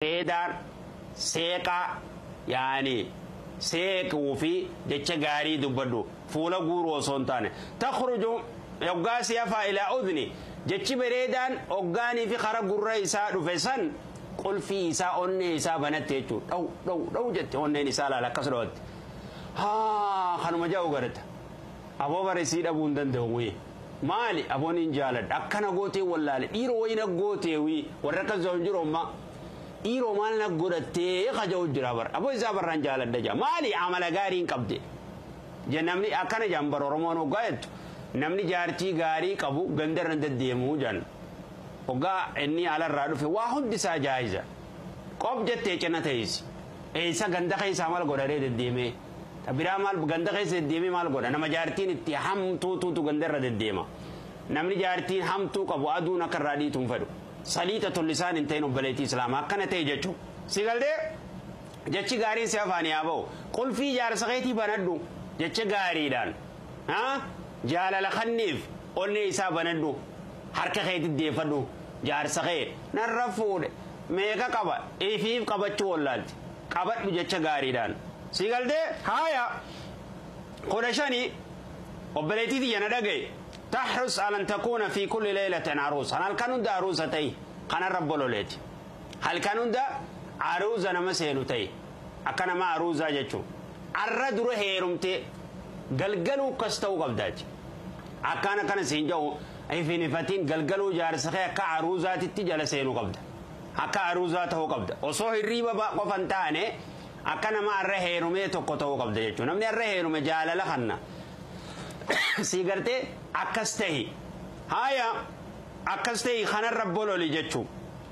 Bareedaan seeqaa, yaani seequu fi jecha gaarii dubbadhu, fuula guuruu osoo hin taane. Takhruju hoggaa si hafaa ilaa udni, jechi bareedaan hoggaanii fi kara gurra isaa dhufe san qulfii isaa onnee isaa banatte jechuudha. Dhaw dhaw dhaw jette onneen isaa laala akkas dhawatte. Haa, kanuma ja'u garata. Aboo baresii dhabuu hin danda'u wii. Maali aboon hin jaaladha akkana gootee wallaale, dhiiroo wayina gootee wii, warra akkas hin jiru ammaa. Dhiiroo maal na godhattee kaja'u jira bara. Aboo isaa barraan jaaladha jaa. Maali amala gaarii hin qabde. Je namni akkana jaan bara Oromoon hoggaa jettu, namni jaartii gaarii qabu gandarra hin deddeemuu jaan. Hoggaa inni alarraa dhufe waa hundi isaa jaayiza. Qof jettee cina teessi. Eessa ganda keessaa maal godharee deddeemee? Biraa maal ganda keessa deddeemee maal godha? Nama jaartiin itti hamtuutuutu gandarra deddeema. Namni jaartiin hamtuu qabu aduun akka irraa dhiituun fedhu. Saliixa tollisaan hin ta'in, obboleettii Islaamaa, akkana ta'e jechuudha. Si galtee jechi gaariin si afaanii haa ba'u. Qulfii jaarsa keetii banadhu jecha gaariidhaan. Jaalala kanniif onnee isaa banadhu. Harka keetti deeffadhu jaarsa kee. Narra fuudhe meeqa qaba, ifiif qabachuu wallaalti. Qabadhu jecha gaariidhaan. Si galtee haaya 15, obboleettii tiyya na dhagaye. تحرص على أن تكون في كل ليلة عروس. هل كانوا دا عروسة تي كان رب لوليت، هل كانوا دا عروسة نما تي أكنا ما عروسة جتشو الرد هيرمتي قلقلو كستو قبداج أكنا كان سينجو أي في نفتين قلقلو جارسخي كعروسات التجال سينو قبدا أكا عروسات هو قبدا وصوه الريبة قفن تاني أكنا ما الرهيرمي تقطو قبدا جتشو نمني الرهيرمي جال لخنا si gartee akkas tahi haya akkas tahi kanarra bololi jechuu.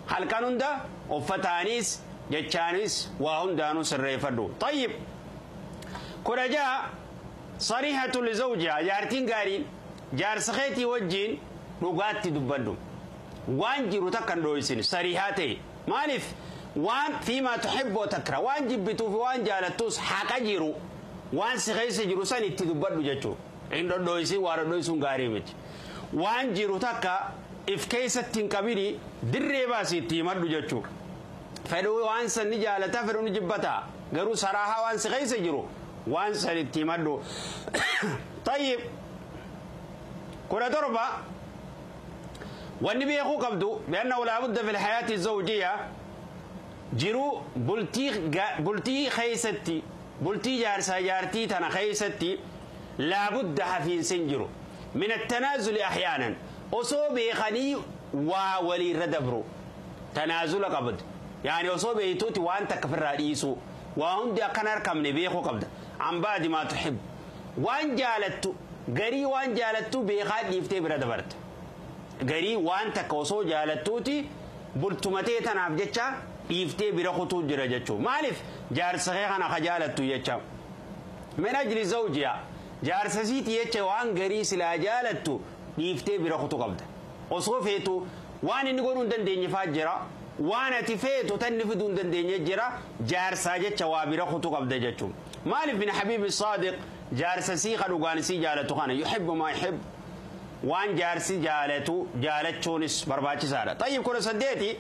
Halkan hunda uffataanis jechaanis waa hundaanuu sirreeffadhu. Tayyib, 16, sarihatu lizawjiha, jaartiin gaariin jaarsa keetii wajjiin dhugaatti dubbadhu, waan jiru takka hin dhooysin, sarihaa ta'e. Maaliif waan fiimaa tuxibbu wa takra, waan jibbituuf waan jaalattus haqa jiru waan si keessa jiru san itti dubbadhu jechuu. Hin dhodhooysin, waa dhodhooysuun gaarii miti. Waan jiru takka if keessatti hin qabini, dirree baasii itti himadhu jechuu. Fedhuu waan san ni jaalata, fedhuu ni jibbata, garuu saraahaa waan si keessa jiru waan san itti himadhu. Tayyib, 17, wanni beekuu qabdu bi'annahu laa budda fi lhayaati zawjiya, jiruu bultii keessatti, bultii jaarsaa jaartii tana keessatti laabudda hafiinsin jiru min attanaazuli ahyaanan, osoo beekanii waa waliirra dabru tanaazula qabdu, yaani osoo beeytuuti waan takka firraa dhiisuu, waa hundi akkan harkamne beekuu qabda. An baadi maa tuxib, waan jaalattu garii, waan jaalattu beekaa dhiiftee bira dabarta. Garii waan takka osoo jaalattuuti bultumatee tanaaf jecha dhiiftee bira kutuu jira jechuu. Maaliif jaarsa kee kana ka jaalattu jecha, min ajli zawjiha, jaarsa siiti jecha waan garii silaa jaalattu dhiiftee bira kutuu qabda. Osoo feetu waan inni godhuu hin dandeenye faa jira, waan ati feetu tanni fiduu hin dandeenye jira, jaarsaa jecha waa bira kutuu qabda jechuu. Maaliif min habiibi saadiq, jaarsa sii ka dhugaan sii jaalatu kana, yuhibbu maa yuhib, waan jaarsi jaalatu jaalachuunis barbaachisaadha. Tayyib, 18,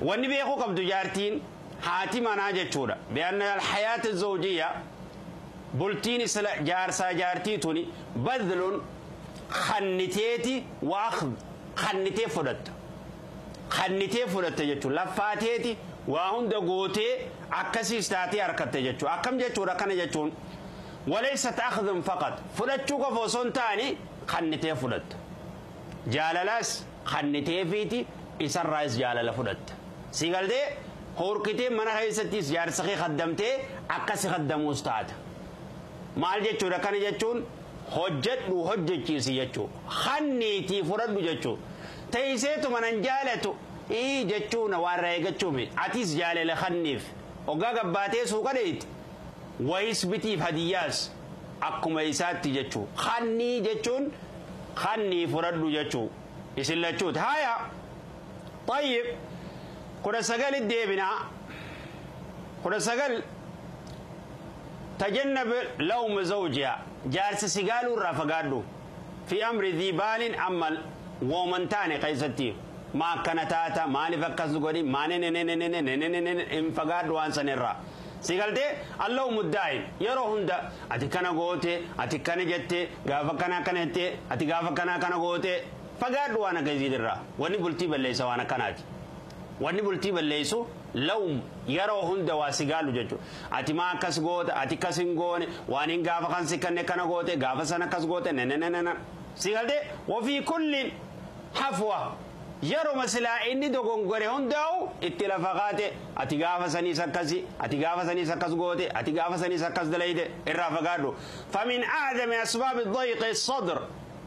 wanni beekuu qabdu jaartiin haati manaa jechuudha bi'anna alhayaata zawjiyya, bultiin isla jaarsaa jaartii tuni badlun, kanniteeti wa akhd, kannitee fudhatta, kannitee fudhatta jechuudha. Laffaateeti waa hunda gootee akkasiis taatee harkatte jechuudha. Akkam jechuudha? Akkana jechuun walaysat akhdun faqat, fudhachuu qofa osoo hin taane kannitee fudhatta. Jaalalaas kanniteefiiti isarraas jaalala fudhatta. Si galtee horkitee mana keessattis jaarsa kee kaddamtee akkasi kaddamuus taata. Maal jechuudha? Kana jechuun hojjedhu hojjechiisi jechuu, kanniitii fudhadhu jechuu. Teeyseetu manan jaalatu ii jechuun waan eeggachuumi. Atis jaalala kanniif hoggaa gabbaatee suuqa dheeyte wayis bitiif, hadiyyaas akkuma isaatti jechuu. Kannii jechuun kannii fudhadhu jechuu isin lachuuti. Haya, tayyib, 19 deebinaa. 19, تجنب لوم زوجها، جارس سيقالو رافقادو في أمر ذي بال، أما ومن تاني قيستي. Ma akkana taata maaliif akkas godhi maa ne ne ne ne ne ne ne ne hin fagaadhu waan sanirraa. Si galtee allahu muddaa'in yeroo hunda ati kana goote ati kana jette gaafa kana kana jette ati gaafa kana kana goote fagaadhu waan akkasiitirraa. Wanni bultii balleessa waan akkanaati. Wanni bultii balleessu lawm yeroo hunda waa si gaalu jechuudha. Ati maa akkas goota ati akkas hin goone waan hin gaafa kan si kanne kana goote gaafa sana akkas goote ne ne ne ne. Si galtee wafii kulli hafwa yeroo silaa inni dogongore hundaa'u itti lafa kaate ati gaafa saniis akkasi ati gaafa saniis akkas goote ati gaafa saniis akkas dalayte irraa fagaadhu. Famin a'zami asbaabi dayqi sadr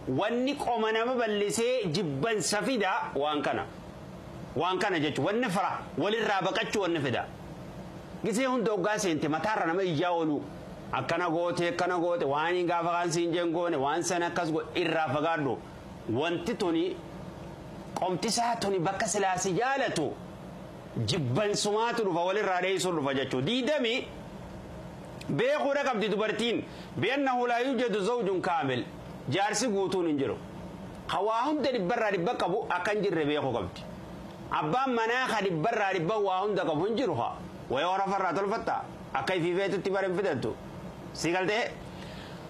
wanni qoma nama bal'isee jibbansa fida waan kana. Waan kana jechuun wanni fara walirraa baqachuu wanni fida. Gisee hunda hoggaa seente mataarra nama iyyaa oolu akkana goote akkana goote waan hin gaafa kaan siin jeen goone waan sana akkas goote irraa fagaadhu. Wanti tuni qomtisaa tuni bakka silaa si jaalatu jibbansumaatu dhufa walirraa dheessuun dhufa jechuudha. Diidami beekuudha qabdi dubartiin bi'annahu laa yujadu zawjun kaamil jaarsi guutuun hin jiru. Hawaa hunda dhibbarraa dhibba qabu akka hin jirre beekuu qabdi. Abbaan manaa ka dhibbarraa dhibba waa hunda qabu hin jiru haa. Wayii horafarraa tolfatta akka ifiifeetutti bara hin fidattu. Si galtee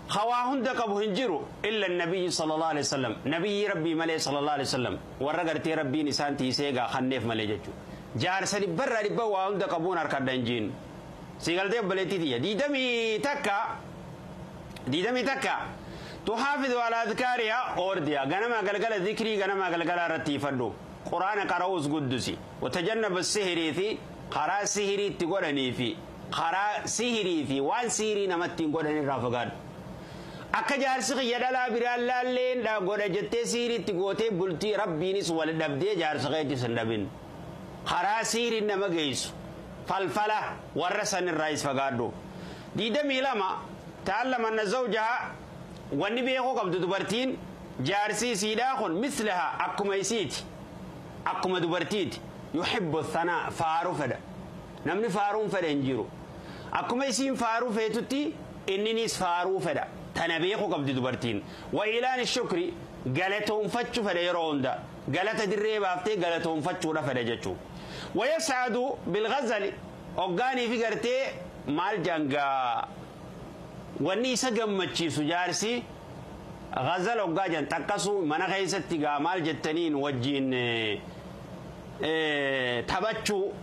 hawaa hunda qabu hin jiru illa nabiyyi sallallahu alaihi wasallam nabiyyi rabbii malee sallallahu alaihi wasallam warra gartee rabbiin isaan tiisee gaa kanneef malee jechuudha. Jaarsa dhibbarraa dhibba waa hunda qabuun harkadha hin jiin. Si galtee obboleettii tiyya 21 tuhaafidu ala adkaarihaa oordiyaa ganama galgala zikrii ganama galgala irratti ifadhu. Quraana qara'uus guddusi. Watajannaba sihirii fi karaa sihirii itti godhanii fi karaa sihirii fi waan sihirii namatti hin godhan irraa fagaadhu. Akka jaarsi kiyya dhalaa biraan laalleen godha jettee sihirii itti gootee bultii rabbiinis wal dhabdee jaarsa keettis hin dhabin. Karaa sihiriin nama geessu falfala warra san irraayis fagaadhu. 22 ta'allama anna zawjaha wanni beekuu qabdu dubartiin jaarsi isiidhaa kun mislaha akkuma isiiti. Akkuma dubartiiti yuhibbu thanaa faaruu fedha. Namni faaruun fedha hin jiru. Akkuma isiin faaruu feetutti inninis faaruu fedha. Tana beekuu qabdi dubartiin. Wa ilaan shukri galatoonfachuu fedha yeroo hunda. Galata dirree baaftee galatoonfachuudha fedha jechuudha. Wa yas'adu bilghazali hoggaanii fi gartee maal jangaa wanni isa gammachiisu jaarsi غزل hoggaa jan xaqqasuu mana keessatti gaa maal jettaniin wajjiin taphachuu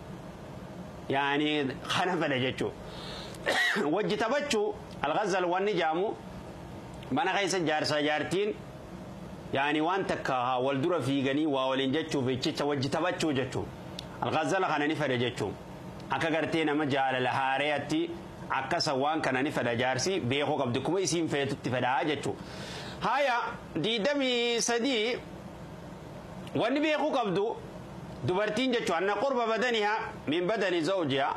yaani kana fedha jechuudha. Wajji taphachuu alghazal wanni jaamu mana keessa jaarsaa jaartiin yaani waan takka wal dura fiiganii waa waliin jechuuf jecha wajji taphachuu jechuudha. Alghazala kana ni fedha jechuudha. Akka gartee nama jaalala haareetti akkasa waan kana ni fedha jaarsi beekuu qabdi kuma isiin feetutti fedhaa jechuudha. Haya 23 wanni beekuu qabdu dubartiin jechuun anna qurba badaniha min badani zawjiha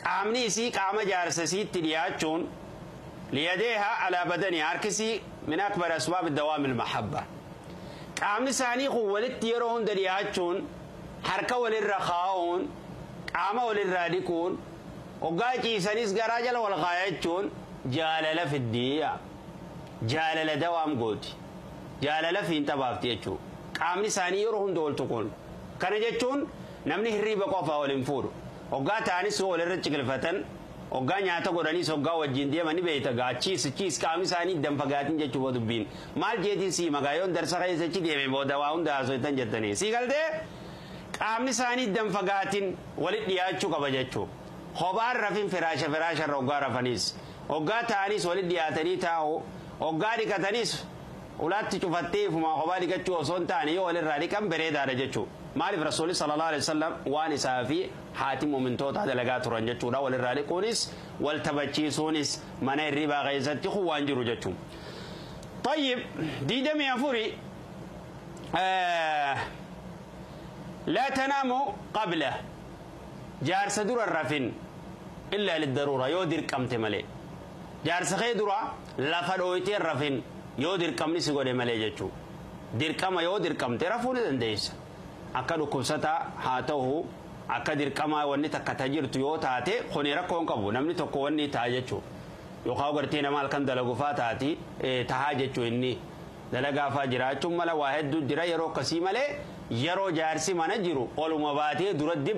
qaamni isii qaama jaarsa isiitti dhiyaachuun liyadeeha alaa badaniha harkisii min akbar asbaab dawaami almahabba. Qaamni isaanii kun walitti yeroo hunda dhiyaachuun harka walirra kaa'uun qaama walirraa dhiquun hoggaa ciisanis garaa jala wal kaayachuun jaalala fiddiya. Jaalala dawaam gooti. Jaalala fiinxa baafti jechuudha. Qaamni isaanii yeroo hunda wal tuquun. Kana jechuun namni hirriiba qofaa wal hin fuudhu. Hoggaa ta'anis walirra ciqilfatan hoggaa nyaata godhaniis hoggaa wajjin deeman ni beekta gaa chiis chiis qaamni isaanii danfagaatiin jechuudha dubbiin. Maal jeetiin sii magaa yoon darsa keessa achi deeme booda waa hunda haasoftan jettanii. Sii galtee qaamni isaanii danfagaatiin walitti dhiyaachuu qaba jechuudha. Hobaan rafin firaasha firaasharra hoggaa rafaniis. Hoggaa ta'anis walitti dhiyaatanii taa'u. Hoggaa dhiqatanis ulaatti cufattee ifumaa kophaa dhiqachuu osoo hin taane yoo walirraa dhiqan bareedaadha jechuudha. Maaliif Rasuulli sallallahu alaihi wasallam waan isaa fi haati muumintootaa dalagaa turan jechuudha. Walirraa dhiquunis wal taphachiisuunis mana hirribaa keessatti kun waan jiru jechuudha. Tayyib 24 laa tanaamu qabla jaarsa dura rafin illaa liddaruura yoo dirqamte malee. Jaarsa kee dura lafa dhooytee rafin yoo dirqamni si godhe malee jechuudha. Dirqama yoo dirqamte rafuu ni dandeessa. Akka dhukkubsataa haa ta'u akka dirqamaa wanni takka ta jirtu yoo taate kuni rakkoo hin qabu namni tokko wanni ta'a jechuudha. Yookaan gartee nama halkan dalagu faa taati tahaa jechuu inni dalagaa faa jiraachuun mala waa hedduu jira yeroo akkasii malee Yeroo jaarsi mana jiru oluma baatee dura dib.